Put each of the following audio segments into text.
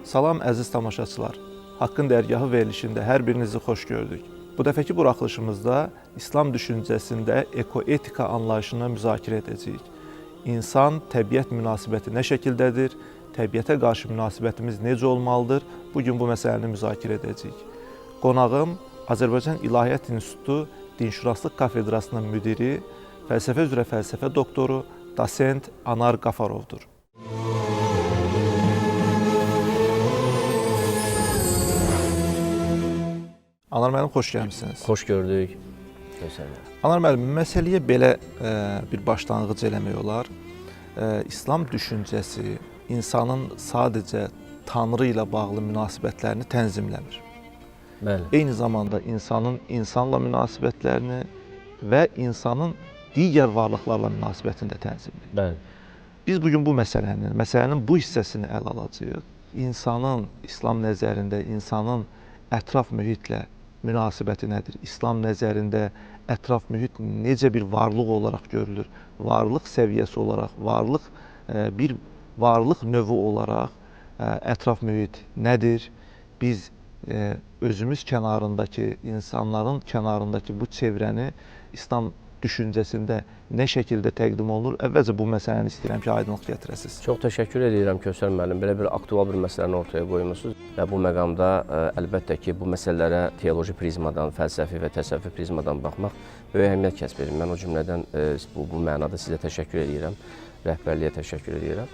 Salam əziz tamaşaçılar. Haqqın Dərgahı verilişində hər birinizi xoş gördük. Bu dəfəki buraxılışımızda İslam düşüncəsində ekoetika anlayışını müzakirə edəcəyik. İnsan təbiət münasibəti nə şəkildədir? Təbiətə qarşı münasibətimiz necə olmalıdır? Bu gün bu məsələni müzakirə edəcəyik. Qonağım Azərbaycan İlahiyyat İnstitutu Dinşünaslıq kafedrasının müdiri, fəlsəfə üzrə fəlsəfə doktoru, dosent Anar Qafarovdur. Anar müəllim, xoş gəlmisiniz. Xoş gördük. Kösər müəllim. Anar müəllim, məsələyə belə bir başlanğıc eləmək olar. İslam düşüncəsi insanın sadəcə Tanrı ilə bağlı münasibətlərini tənzimləmir. Bəli. Eyni zamanda insanın insanla münasibətlərini və insanın digər varlıqlarla münasibətini də tənzimləyir. Bəli. Biz bugün bu məsələnin bu hissəsini ələ alacağıq. İnsanın İslam nəzərində insanın ətraf mühitlə münasibəti nədir? İslam nəzərində ətraf mühit necə bir varlıq olaraq görülür? Varlıq səviyyəsi olaraq, varlıq bir varlıq növü olaraq ətraf mühit nədir? Biz özümüz kənarındakı, insanların kənarındakı bu çevrəni İslam düşüncəsində nə şəkildə təqdim olunur? Əvvəlcə bu məsələni istəyirəm ki, aydınlıq gətirəsiniz. Çox təşəkkür edirəm Kösər müəllim. Belə bir aktual bir məsələni ortaya qoymusunuz və bu məqamda əlbəttə ki, bu məsələlərə teoloji prizmadan, fəlsəfi və təsəvvüfi prizmadan baxmaq böyük əhəmiyyət kəsb edir. Mən o cümlədən bu mənada sizə təşəkkür edirəm, rəhbərliyə təşəkkür edirəm.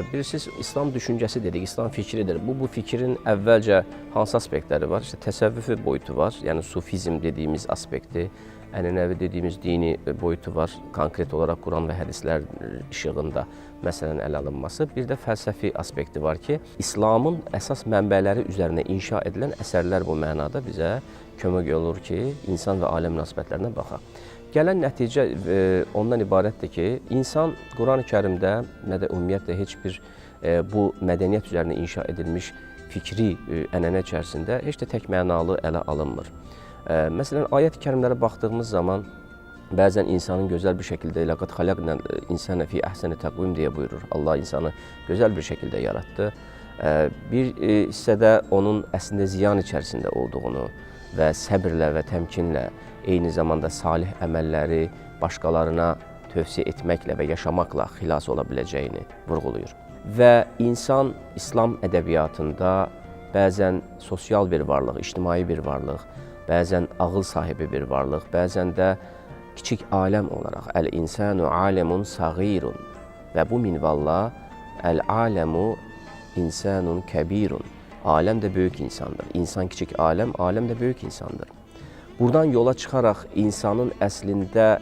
Bilirsiniz, İslam düşüncəsi dedik, İslam fikridir. Bu fikrin əvvəlcə hansı aspektləri var? İşte təsəvvüfi boyutu var, yəni sufizm dediyimiz aspekti, ənənəvi dediyimiz dini boyutu var, konkret olaraq Quran və hədislər işığında məsələnin ələ alınması. Bir də fəlsəfi aspekti var ki, İslamın əsas mənbələri üzərinə inşa edilən əsərlər bu mənada bizə kömək olur ki, insan və aləm münasibətlərinə baxaq. Gələn nəticə ondan ibarətdir ki, insan Quran-ı Kərimdə nə də ümumiyyətlə heç bir bu mədəniyyət üzərinə inşa edilmiş fikri ənənə içərisində heç də tək mənalı ələ alınmır. Məsələn, ayət-i kərimlərə baxdığımız zaman bəzən insanın gözəl bir şəkildə ləqad xaləqnəl insənə fi əhsəni təqvim deyə buyurur. Allah insanı gözəl bir şəkildə yaratdı. Bir hissədə onun əslində ziyan içərisində olduğunu və səbirlə və təmkinlə eyni zamanda salih əməlləri başqalarına tövsiyə etməklə və yaşamaqla xilas ola biləcəyini vurğulayır. Və insan İslam ədəbiyyatında bəzən sosial bir varlıq, ictimai bir varlıq, bəzən ağıl sahibi bir varlıq, bəzən də kiçik aləm olaraq əl-insanu alemun sağirun və bu minvalla əl-aləmu insanun kəbirun. Aləm də böyük insandır. İnsan kiçik aləm, aləm də böyük insandır. Buradan yola çıxaraq insanın əslində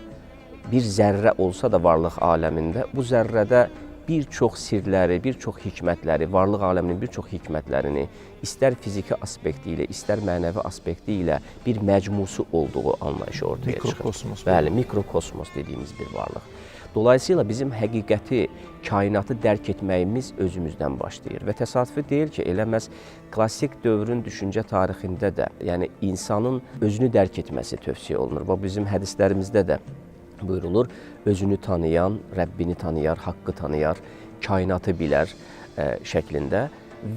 bir zərrə olsa da varlıq aləmində, bu zərrədə bir çox sirləri, bir çox hikmətləri, varlıq aləminin bir çox hikmətlərini istər fiziki aspekti ilə, istər mənəvi aspekti ilə bir məcmusu olduğu anlayışı ortaya çıxır. Mikrokosmos. Bəli, mikrokosmos dediyimiz bir varlıq. Dolayısıyla bizim həqiqəti, kainatı dərk etməyimiz özümüzdən başlayır və təsadüfi deyil ki, elə məhz klassik dövrün düşüncə tarixində də, yəni insanın özünü dərk etməsi tövsiyə olunur. Bu bizim hədislərimizdə də buyurulur. Özünü tanıyan, Rəbbini tanıyar, haqqı tanıyar, kainatı bilər şəklində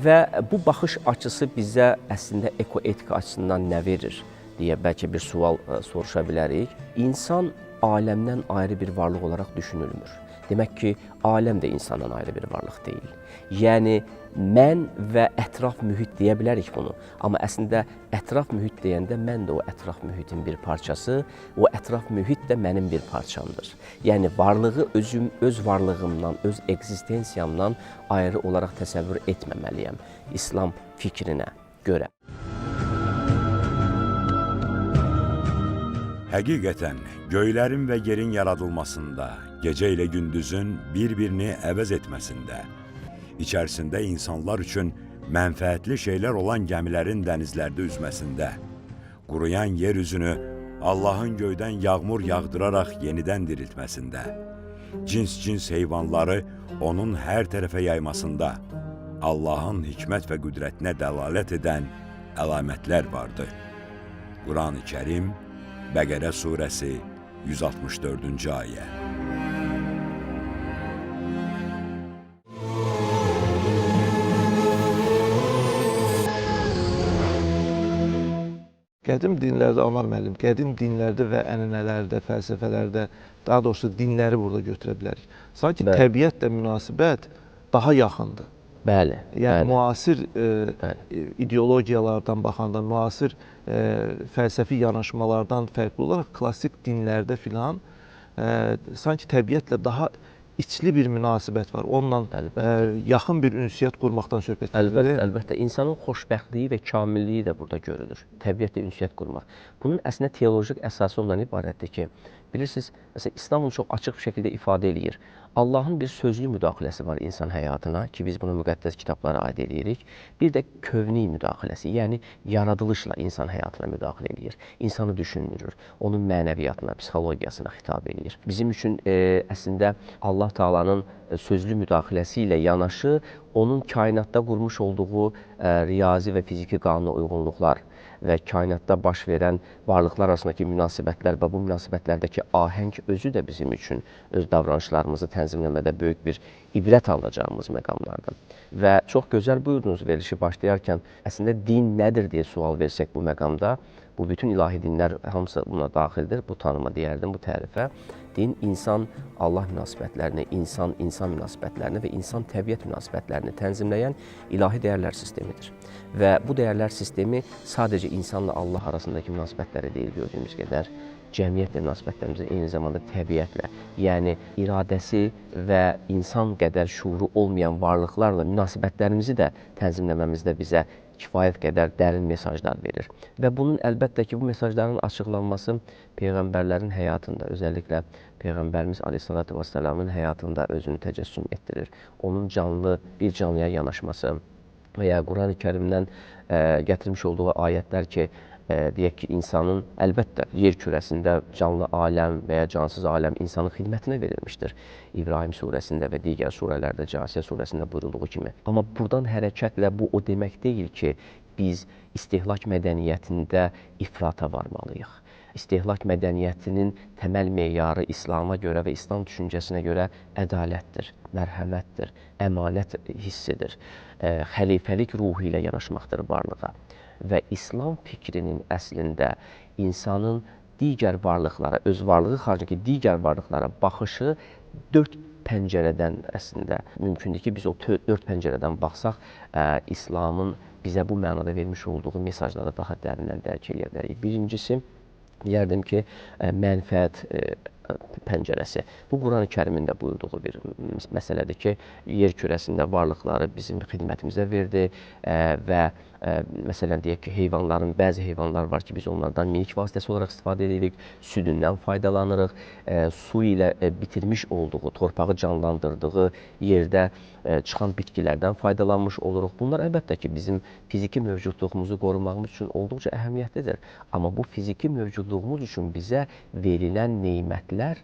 və bu baxış açısı bizə əslində ekoetika açısından nə verir deyə bəlkə bir sual soruşa bilərik. İnsan aləmdən ayrı bir varlıq olaraq düşünülmür. Demək ki, aləm də insandan ayrı bir varlıq deyil. Yəni, mən və ətraf mühit deyə bilərik bunu. Amma əslində ətraf mühit deyəndə mən də o ətraf mühitin bir parçası, o ətraf mühit də mənim bir parçamdır. Yəni, varlığı özüm, öz varlığımdan, öz ekzistensiyamdan ayrı olaraq təsəvvür etməməliyəm İslam fikrinə görə. Həqiqətən, göylərin və yerin yaradılmasında, gecə ilə gündüzün bir-birini əvəz etməsində, içərisində insanlar üçün mənfəətli şeylər olan gəmilərin dənizlərdə üzməsində, quruyan yer üzünü Allahın göydən yağmur yağdıraraq yenidən diriltməsində, cins-cins heyvanları onun hər tərəfə yaymasında, Allahın hikmət və qüdrətinə dəlalət edən əlamətlər vardı. Quran-ı Kərim, Bəqərə surəsi 164-cü ayə. Qədim dinlərdə, Anar müəllim, qədim dinlərdə və ənənələrdə, fəlsəfələrdə, daha doğrusu dinləri burada götürə bilərik. Sanki Bəli. Təbiətlə münasibət daha yaxındır. Bəli. Yəni bəli. Müasir Bəli. İdeologiyalardan baxanda, müasir fəlsəfi yanaşmalardan fərqli olaraq klassik dinlərdə filan sanki təbiətlə daha içli bir münasibət var. Onunla yaxın bir ünsiyyət qurmaqdan söhbət gedir. Əlbəttə, əlbəttə. İnsanın xoşbəxtliyi və kamilliyi də burada görülür. Təbiətlə ünsiyyət qurmaq. Bunun əslində teolojik əsası ondan ibarətdir ki, bilirsiniz, məsələn, İslam bunu çox açıq bir şəkildə ifadə eləyir. Allahın bir sözlü müdaxiləsi var insan həyatına ki, biz bunu müqəddəs kitablara aid eləyirik. Bir də kövni müdaxiləsi, yəni yaradılışla insan həyatına müdaxilə eləyir. İnsanı düşündürür, onun mənəviyyatına, psixologiyasına xitab eləyir. Bizim üçün əslində Allah Taala'nın sözlü müdaxiləsi ilə yanaşı onun kainatda qurmuş olduğu riyazi və fiziki qanuna uyğunluqlar və kainatda baş verən varlıqlar arasındakı münasibətlər və bu münasibətlərdəki ahəng özü də bizim üçün öz davranışlarımızı tənzimləmədə böyük bir ibrət alacağımız məqamlardır. Və çox gözəl buyurdunuz verilişi başlayarkən, əslində din nədir deyə sual versək bu məqamda, bu bütün ilahi dinlər hamısı buna daxildir, bu tanıma deyərdim, bu tərifə. Din insan Allah münasibətlərini, insan insan münasibətlərini və insan təbiət münasibətlərini tənzimləyən ilahi dəyərlər sistemidir. Və bu dəyərlər sistemi sadəcə insanla Allah arasındakı münasibətləri deyil, gördüyümüz qədər cəmiyyətlə münasibətlərimizi, eyni zamanda təbiətlə, yəni iradəsi və insan qədər şuuru olmayan varlıqlarla münasibətlərimizi də tənzimləməmizdə bizə kifayət qədər dərin mesajlar verir. Və bunun əlbəttə ki, bu mesajların açıqlanması peyğəmbərlərin həyatında, özəlliklə Peyğəmbərimiz Aleyhissalatu vesselamın həyatında özünü təcəssüm etdirir. Onun canlı bir canlıya yanaşması və ya Quran-ı Kərimdən gətirmiş olduğu ayətlər ki, deyək ki, insanın əlbəttə yer kürəsində canlı aləm və ya cansız aləm insanın xidmətinə verilmişdir. İbrahim surəsində və digər surələrdə, Casiyə surəsində buyurulduğu kimi. Amma buradan hərəkətlə bu o demək deyil ki, biz istehlak mədəniyyətində ifrata varmalıyıq. İstehlak mədəniyyətinin təməl meyarı İslama görə və İslam düşüncəsinə görə ədalətdir, mərhəmətdir, əmanət hissidir, xəlifəlik ruhu ilə yanaşmaqdır varlığa. Və İslam fikrinin əslində insanın digər varlıqlara, öz varlığı xaricindəki digər varlıqlara baxışı dörd pəncərədən əslində mümkündür ki, biz o dörd pəncərədən baxsaq, İslamın bizə bu mənada vermiş olduğu mesajları daha dərindən dərk eləyə bilərik. Birincisi, deyərdim ki, mənfəət pəncərəsi. Bu Quran-ı Kərimin də buyurduğu bir məsələdir ki, yer kürəsində varlıqları bizim xidmətimizə verdi və məsələn deyək ki, heyvanların, bəzi heyvanlar var ki, biz onlardan minik vasitəsi olaraq istifadə edirik, südündən faydalanırıq, su ilə bitirmiş olduğu, torpağı canlandırdığı yerdə çıxan bitkilərdən faydalanmış oluruq. Bunlar əlbəttə ki, bizim fiziki mövcudluğumuzu qorumağımız üçün olduqca əhəmiyyətlidir. Amma bu fiziki mövcudluğumuz üçün bizə verilən nemətlər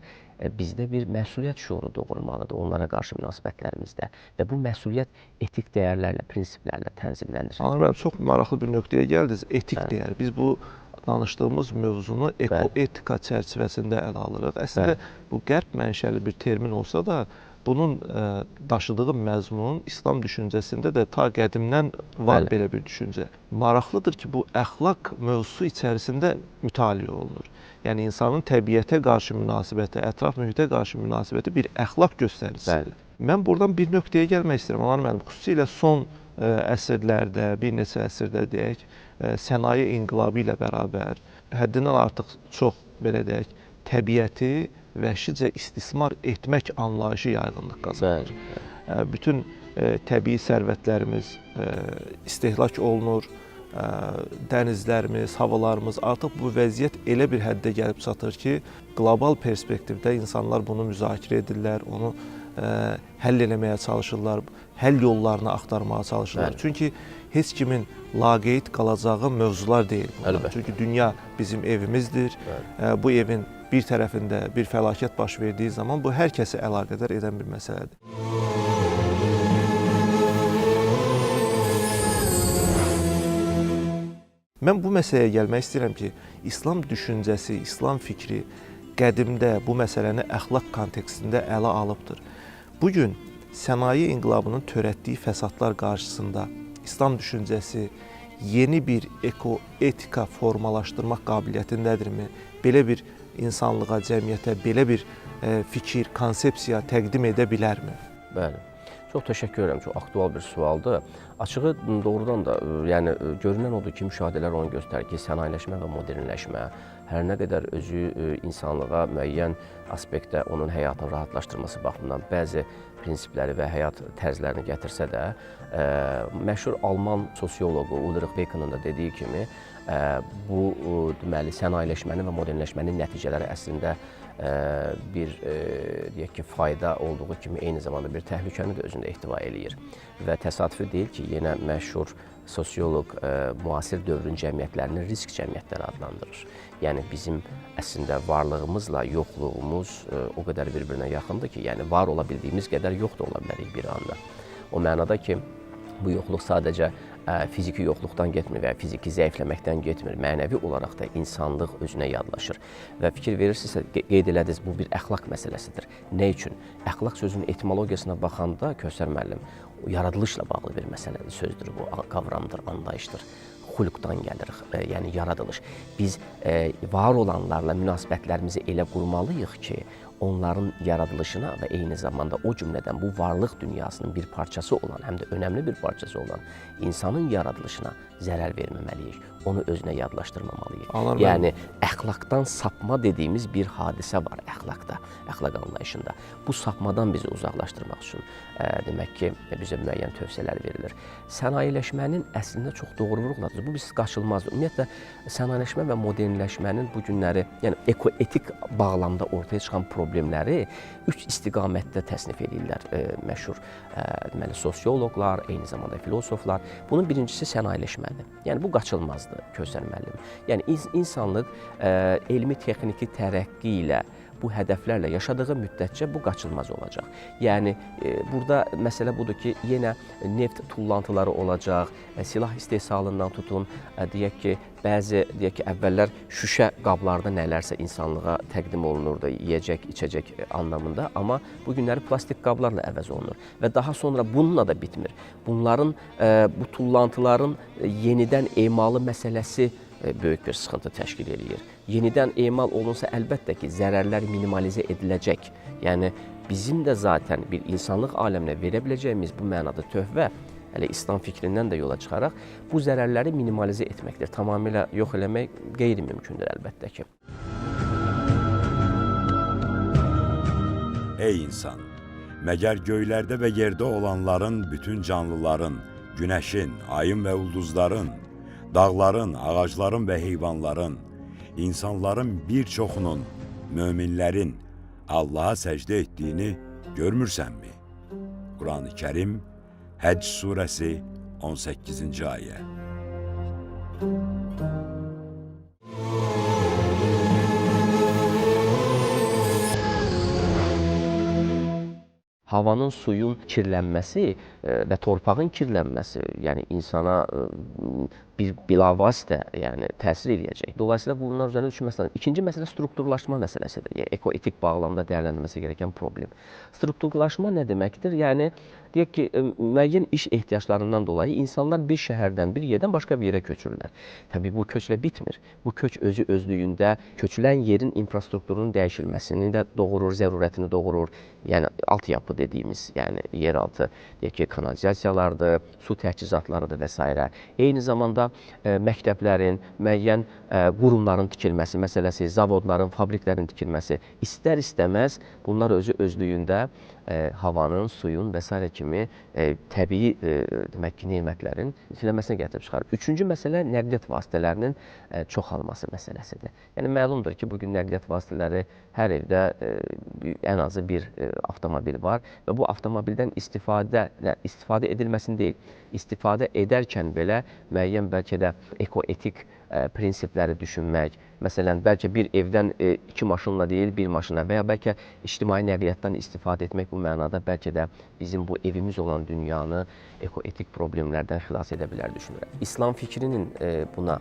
bizdə bir məsuliyyət şuuru doğurmalıdır onlara qarşı münasibətlərimizdə və bu məsuliyyət etik dəyərlərlə, prinsiplərlə tənzimlənir. Anar müəllim, çox maraqlı bir nöqtəyə gəldiniz. Etik Bəli. Dəyər. Biz bu danışdığımız mövzunu ekoetika çərçivəsində ələ alırıq. Əslində bu qərb mənşəli bir termin olsa da, bunun daşıdığı məzmun İslam düşüncəsində də ta qədimdən var. Bəli. Belə bir düşüncə. Maraqlıdır ki, bu əxlaq mövzusu içərisində mütaliə olunur. Yəni insanın təbiətə qarşı münasibəti, ətraf mühitə qarşı münasibəti bir əxlaq göstəricisidir. Bəli. Mən buradan bir nöqtəyə gəlmək istəyirəm. Anar müəllim, xüsusilə son əsrlərdə, bir neçə əsrdə deyək, sənaye inqilabı ilə bərabər həddindən artıq çox, belə deyək, təbiəti vəhşicə istismar etmək anlayışı yayğınlıq qazanır. Bəli. Bütün təbii sərvətlərimiz istehlak olunur, dənizlərimiz, havalarımız, artıq bu vəziyyət elə bir həddə gəlib çatır ki, qlobal perspektivdə insanlar bunu müzakirə edirlər, onu həll eləməyə çalışırlar, həll yollarını axtarmağa çalışırlar. Bəli. Çünki heç kimin laqeyd qalacağı mövzular deyil bunlar. Əlbəttə. Çünki dünya bizim evimizdir. Bəli. Bu evin bir tərəfində bir fəlakət baş verdiyi zaman bu hər kəsi əlaqədar edən bir məsələdir. Mən bu məsələyə gəlmək istəyirəm ki, İslam düşüncəsi, İslam fikri qədimdə bu məsələni əxlaq kontekstində ələ alıbdır. Bu gün sənaye inqilabının törətdiyi fəsadlar qarşısında İslam düşüncəsi Yeni bir ekoetika formalaşdırmaq qabiliyyətindədirmi? Belə bir insanlığa, cəmiyyətə belə bir fikir, konsepsiya təqdim edə bilərmi? Bəli. Çox təşəkkür edirəm. Çox aktual bir sualdır. Açığı doğrudan da, yəni görünən odur ki, müşahidələr onu göstərir ki, sənayeləşmə və modernləşmə hər nə qədər özü insanlığa müəyyən aspektdə onun həyatını rahatlaşdırması baxımından bəzi prinsipləri və həyat tərzlərini gətirsə də, məşhur alman sosioloqu Ulrich Beck'ın da dediyi kimi, bu deməli sənayeləşmənin və modernləşmənin nəticələri əslində bir deyək ki, fayda olduğu kimi eyni zamanda bir təhlükəni də özündə ehtiva eləyir. Və təsadüfi deyil ki, yenə məşhur sosioloq müasir dövrün cəmiyyətlərini risk cəmiyyətləri adlandırır. Yəni bizim əslində varlığımızla yoxluğumuz o qədər bir-birinə yaxındır ki, yəni var ola bildiyimiz qədər yox da ola bilərik bir anda. O mənada ki, bu yoxluq sadəcə fiziki yoxluqdan getmir və ya fiziki zəifləməkdən getmir. Mənəvi olaraq da insanlıq özünə yadlaşır. Və fikir verirsinizsə, qeyd elədiniz, bu bir əxlaq məsələsidir. Nə üçün? Əxlaq sözünün etimologiyasına baxanda, Kövsər müəllim, yaradılışla bağlı bir məsələ sözdür bu, qavramdır, anlayışdır. Xuluqdan gəlir, yəni yaradılış. Biz var olanlarla münasibətlərimizi elə qurmalıyıq ki, onların yaradılışına və eyni zamanda o cümlədən bu varlıq dünyasının bir parçası olan, həm də önəmli bir parçası olan insanın yaradılışına zərər verməməliyik. Onu özünə yadlaşdırmamalıyıq. Anar, yəni əxlaqdan sapma dediyimiz bir hadisə var əxlaqda, əxlaq anlayışında. Bu sapmadan bizi uzaqlaşdırmaq üçün demək ki, bizə müəyyən tövsiyələr verilir. Sənayeləşmənin əslində çox doğru vurğuladınız. Bu biz qaçılmazdır. Ümumiyyətlə sənayeləşmə və modernləşmənin bu günləri, yəni ekoetik bağlamda ortaya çıxan problemləri üç istiqamətdə təsnif edirlər məşhur deməli sosioloqlar, eyni zamanda filosoflar. Bunun birincisi sənayeləşmədir. Yəni bu qaçılmazdır, Kövsər müəllim. Yəni insanlıq elmi texniki tərəqqi ilə bu hədəflərlə yaşadığı müddətcə bu qaçılmaz olacaq. Yəni burada məsələ budur ki, yenə neft tullantıları olacaq, silah istehsalından tutun, deyək ki, bəzi deyək ki, əvvəllər şüşə qablarda nələrsə insanlığa təqdim olunurdu, yeyəcək, içəcək anlamında, amma bu günləri plastik qablarla əvəz olunur və daha sonra bununla da bitmir. Bunların bu tullantıların yenidən emalı məsələsi böyük bir sıxıntı təşkil eləyir. Yenidən emal olunsa əlbəttə ki, zərərlər minimalizə ediləcək. Yəni bizim də zaten bir insanlıq aləminə verə biləcəyimiz bu mənada töhfə, hələ İslam fikrindən də yola çıxaraq bu zərərləri minimalizə etməkdir. Tamamilə yox eləmək qeyri-mümkündür əlbəttə ki. Ey insan! Məgər göylərdə və yerdə olanların, bütün canlıların, günəşin, ayın və ulduzların, dağların, ağacların və heyvanların, insanların bir çoxunun, möminlərin Allaha səcdə etdiyini görmürsənmi? Quran-ı Kərim, Həcc surəsi 18-ci ayə. Havanın, suyun kirlənməsi və torpağın kirlənməsi, yəni insana bir bilavasitə, yəni təsir eləyəcək. Dolayısıyla bunlar üzərində düşünməsi lazım. İkinci məsələ strukturlaşma məsələsidir. Yəni ekoetik bağlamda dəyərləndirilməsi gerəkən problem. Strukturlaşma nə deməkdir? Yəni deyək ki, müəyyən iş ehtiyaclarından dolayı insanlar bir şəhərdən, bir yerdən başqa bir yerə köçürlər. Təbii bu köçlə bitmir. Bu köç özü özlüyündə köçülən yerin infrastrukturunun dəyişilməsini də doğurur, zərurətini doğurur. Yəni altyapı dediyimiz, yəni yeraltı, deyək ki, kanalizasiyalardır, su təchizatlarıdır və s. Eyni zamanda məktəblərin, müəyyən qurumların tikilməsi məsələsi, zavodların, fabriklərin tikilməsi istər-istəməz bunlar özü özlüyündə havanın, suyun və s. kimi təbii demək ki, nemətlərin itilənməsinə gətirib çıxarır. Üçüncü məsələ nəqliyyat vasitələrinin çoxalması məsələsidir. Yəni məlumdur ki, bugün nəqliyyat vasitələri hər evdə ən azı bir avtomobil var və bu avtomobildən istifadə edilməsini deyil, istifadə edərkən belə müəyyən bəlkə də ekoetik prinsipləri düşünmək, məsələn, bəlkə bir evdən iki maşınla deyil, bir maşına və ya bəlkə ictimai nəqliyyatdan istifadə etmək bu mənada bəlkə də bizim bu evimiz olan dünyanı ekoetik problemlərdən xilas edə bilər düşünürəm. İslam fikrinin buna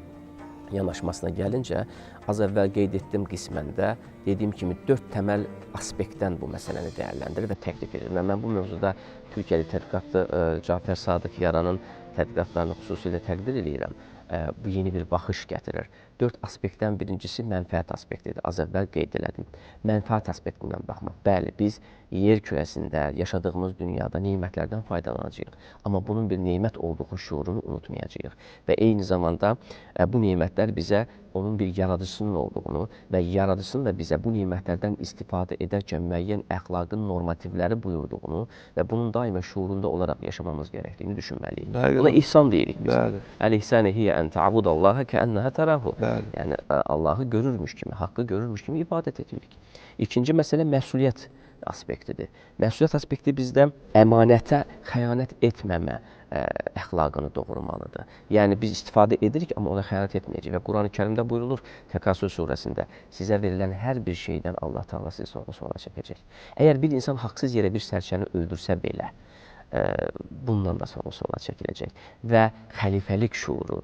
yanaşmasına gəlincə, az əvvəl qeyd etdim qismən də, dediyim kimi 4 təməl aspektdən bu məsələni dəyərləndirir və təklif edir. Və mən bu mövzuda Türkiyəli tədqiqatçı Cafer Sadıq Yaranın tədqiqatlarını xüsusilə təqdir eləyirəm. Bu yeni bir baxış gətirir. 4 aspektdən birincisi mənfəət aspektidir. Az əvvəl qeyd elədim. Mənfəət aspektindən baxmaq. Bəli, biz yer kürəsində, yaşadığımız dünyada nemətlərdən faydalanacağıq. Amma bunun bir nemət olduğu şüurunu unutmayacağıq. Və eyni zamanda bu nemətlər bizə onun bir yaradıcısının olduğunu və yaradıcısının da bizə bu nemətlərdən istifadə edərkən müəyyən əxlaqın normativləri buyurduğunu və bunun daima şuurunda olaraq yaşamamız gərəkdiyini düşünməliyik. Bəli. Buna ihsan deyirik biz. Bəli. Əl-ihsan hiyə ən ta'budallaha kəənnəhə tarahu. Bəli. Yəni Allahı görürmüş kimi, haqqı görürmüş kimi ibadət etmək. İkinci məsələ məsuliyyət aspektidir. Məsuliyyət aspekti bizdə əmanətə xəyanət etməmə əxlaqını doğurmalıdır. Yəni biz istifadə edirik, amma ona xəyanət etməyəcəyik. Və Qurani-Kərimdə buyurulur Təkasür surəsində, sizə verilən hər bir şeydən Allah Taala sizi sonra çəkəcək. Əgər bir insan haqsız yerə bir sərçəni öldürsə belə, bundan da sonra çəkiləcək. Və xəlifəlik şuuru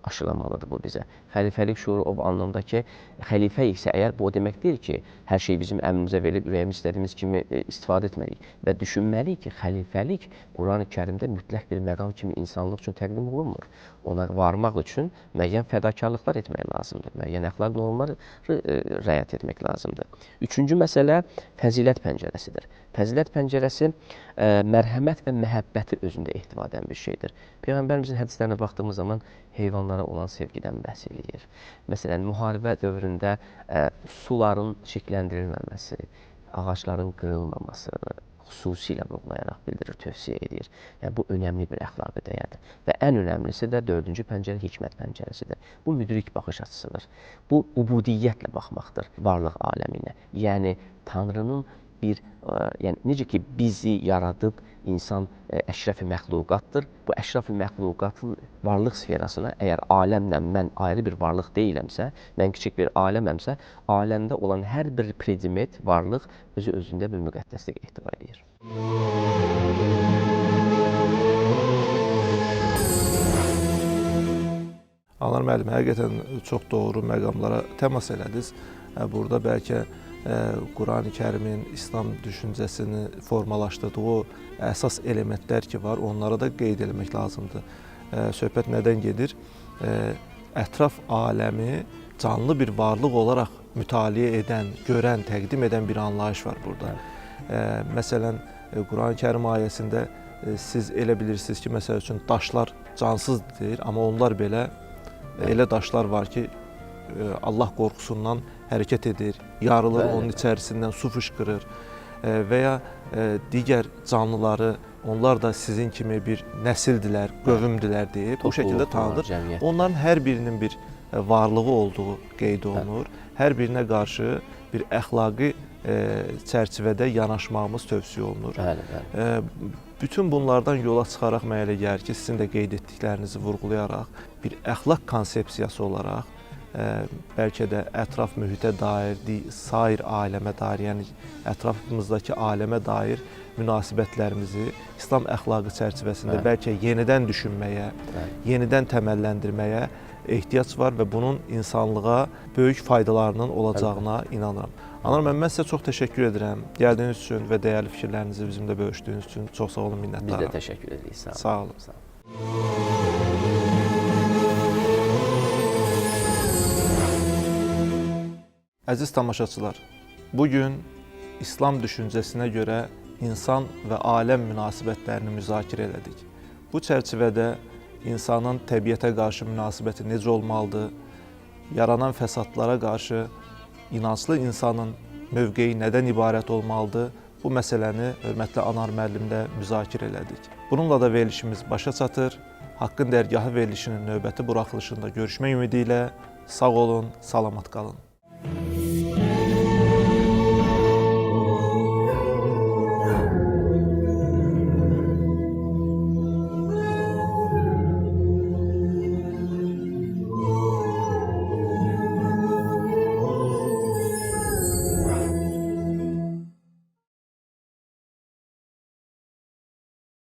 aşılamalıdır bu bizə. Xəlifəlik şuuru o anlamda ki, xəlifə isə əgər bu o demək deyil ki, hər şey bizim əmrimizə verilib, ürəyimiz istədiyimiz kimi istifadə etməliyik. Və düşünməliyik ki, xəlifəlik Qurani-Kərimdə mütləq bir məqam kimi insanlıq üçün təqdim olunmur. Ona varmaq üçün müəyyən fədakarlıqlar etmək lazımdır, müəyyən əxlaq normları riayət etmək lazımdır. Üçüncü məsələ fəzilət pəncərəsidir. Fəzilət pəncərəsi mərhəmət və məhəbbəti özündə ehtiva edən bir şeydir. Peyğəmbərimizin hədislərinə baxdığımız zaman heyvanlara olan sevgidən bəhs eləyir. Məsələn, müharibə dövründə suların çirkləndirilməməsi, ağacların qırılmaması xüsusilə vurğulayaraq bildirir, tövsiyə edir. Yəni, bu önəmli bir əxlaqi dəyərdir. Və ən önəmlisi də dördüncü pəncərə hikmət pəncərəsidir. Bu müdrik baxış açısıdır. Bu ubudiyyətlə baxmaqdır varlıq aləminə. Yəni Tanrının bir, yəni necə ki bizi yaradıb insan əşrəfi məxluqatdır. Bu əşrəfi məxluqatın varlıq sferasına əgər aləmlə mən ayrı bir varlıq deyiləmsə, mən kiçik bir aləməmsə, aləmdə olan hər bir predmet, varlıq özü özündə bir müqəddəslik ehtiva edir. Anar müəllim, həqiqətən çox doğru məqamlara təmas elədiniz. Burada bəlkə Qurani-Kərimin İslam düşüncəsini formalaşdırdığı o əsas elementlər ki var, onlara da qeyd etmək lazımdır. Söhbət nədən gedir? Ətraf aləmi canlı bir varlıq olaraq mütaliə edən, görən, təqdim edən bir anlayış var burada. Məsələn, Qurani-Kərim ayəsində siz elə bilirsiniz ki, məsəl üçün daşlar cansızdır, amma onlar belə elə daşlar var ki, Allah qorxusundan hərəkət edir, yarılır, Bəli. onun içərisindən su fışqırır və ya digər canlıları, onlar da sizin kimi bir nəsildilər, qövmdülər deyib, bu şəkildə tanıdır. Cəmiyyət. Onların hər birinin bir varlığı olduğu qeyd olunur. Hər birinə qarşı bir əxlaqi çərçivədə yanaşmağımız tövsiyə olunur. Bəli, bəli. Bütün bunlardan yola çıxaraq mənə elə gəlir ki, sizin də qeyd etdiklərinizi vurğulayaraq bir əxlaq konsepsiyası olaraq bəlkə də ətraf mühitə dair, sair aləmə dair, yəni ətrafımızdakı aləmə dair münasibətlərimizi İslam əxlaqı çərçivəsində Bəli. bəlkə yenidən düşünməyə, Bəli. yenidən təməlləndirməyə ehtiyac var və bunun insanlığa böyük faydalarının olacağına inanıram. Anar müəllim, mən sizə çox təşəkkür edirəm. Gəldiyiniz üçün və dəyərli fikirlərinizi bizimlə bölüşdüyünüz üçün çox sağ olun, Biz də minnətdaram. təşəkkür edirik. Sağ olun. Sağ olun. Sağ olun. Əziz tamaşaçılar, bugün İslam düşüncəsinə görə insan və aləm münasibətlərini müzakirə elədik. Bu çərçivədə insanın təbiətə qarşı münasibəti necə olmalıdır, yaranan fəsadlara qarşı inanclı insanın mövqeyi nədən ibarət olmalıdır, bu məsələni hörmətli Anar müəllimlə müzakirə elədik. Bununla da verilişimiz başa çatır. Haqqın Dərgahı verilişinin növbəti buraxılışında görüşmək ümidi ilə sağ olun, salamat qalın.